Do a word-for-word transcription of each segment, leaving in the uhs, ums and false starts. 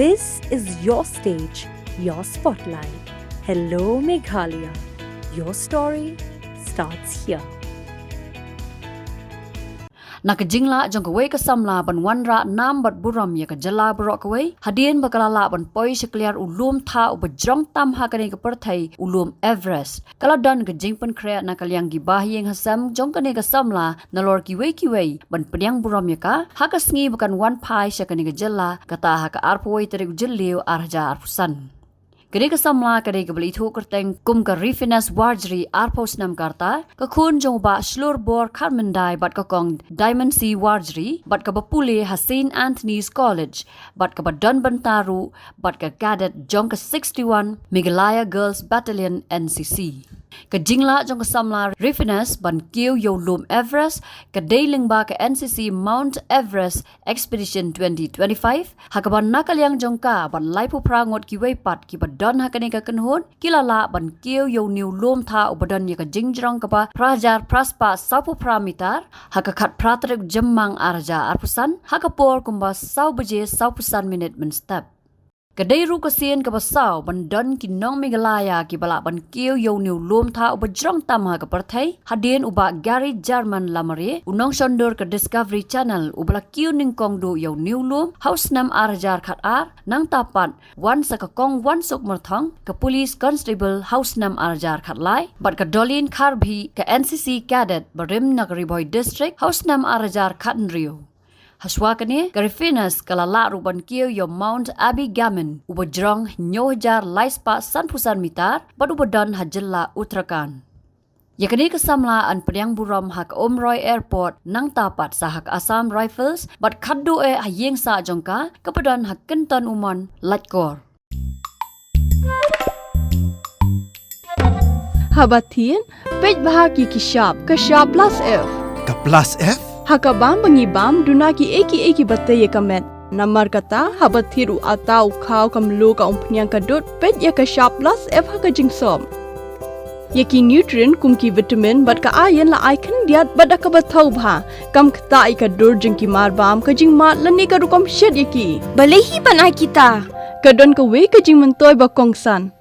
This is your stage, your spotlight. Hello, Meghalaya. Your story starts here. Na ka jinglah jong kawei ka samla ban wanrah nam bad burom ïa ka jylla baroh kawei, hadien ba ka la lah ban poi sha kliar u lum thah uba jrong tam ha kane ka pyrthei, u lum Everest, ka la don ka jingpynkhreh na ka liang ki bahaïing hasem jong kane ka samla nalor kiwei kiwei ban pdiang burom ïa ka ha ka sngi ba kan wan phai sha kane ka jylla, kata ha ka arphew wei tarik u Jylliew ar hajar arphew san. Kane ka samla ka dei kaba la ithuh kyrteng kum ka Rifiness Warjri, arphew snem ka rta, ka khun jong u Bah Shlur Bor Kharmyndai bad ka kong Diamond C Warjri, bad kaba pule ha Saint Anthony's College, bad kaba don bynta ruh bad ka cadet jong ka sixty-one Meghalaya Girls Battalion, N C C. Ka jinglah jong ka samla Rifiness ban kiew ïa u lum Everest ka dei lyngba ka N C C Mount Everest Expedition twenty twenty-five, ha kaba na ka liang jong ka bad laiphew phra ngut kiwei pat kiba don ha kane ka kynhun ki la lah ban kiew ïa une u lum thah uba don ïa ka jingjrong kaba phra hajar phra spah sawphew phra mitar, ha ka khatphra tarik u Jymmang ar hajar arphew san, ha ka por kumba saw baje sawphew san minit mynstep. Ka dei ruh ka sien kaba saw ban don ki nong Meghalaya kiba lah ban kiew ïa une u lum thah uba jrong tam ha ka pyrthei, hadien u Bah Gary Jarman Lamare, u nongshondur ka Discovery Channel, uba la kiew nyngkong duh ïa une u lum ha u snem ar hajar khatar, nangta pat wan sa ka kong Wansuk Myrthong, ka Police Constable, ha u snem ar hajar khatlai, bad ka Dolin Kharbhi, ka N C C cadet barim na ka Ri Bhoi District, ha u snem ar hajar khathynriew. Hashwa kane, ka Rifiness ka la lah ruh ban kiew ïa u Mount Abbey Gamin, uba jrong hynñiew hajar lai spah sanphew san mitar, bad uba don ha jylla Uttarakhand. Ïa kane ka samla yn pdiang burom ha ka Umroi Airport, nangta pat sa ha ka Assam Rifles, bad khatduh eh ha ïing sah jong ka, kaba don ha Kynton Umon, Laitkor. Haba thied, peit bha ki ki shap, ka shap plus F. Ka plus F? Ha ka bam ba ngi bam, duna ki ei ki ei kiba tei ïa ka met. Namar kata, haba thied u atta, u khaw, ka mluh, ka umphniang, ka dud, peit ïa ka shap plus F ha ka jingsop. Ïa ki nutrient kum ki vitamin bad ka iron la ai khyndiat bad da kaba thaw bha. Kam ktah ïa ka dur jong ki mar bam, ka jingmad lane ka rukom shet ïa ki. Balei hi ban ai kita? Ka don kawei ka jingmyntoi ba kongsan.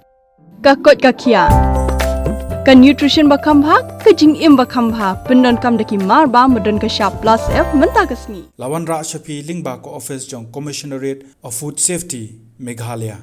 Ka koit ka khiah. Ka nutrition ba kham bha, ka jingim ba kham bha. Pyndonkam da ki mar bam ba don ka shap plus F mynta ka sngi. La wanrah sha phi lyngba ka office jong Commissionerate of Food Safety, Meghalaya.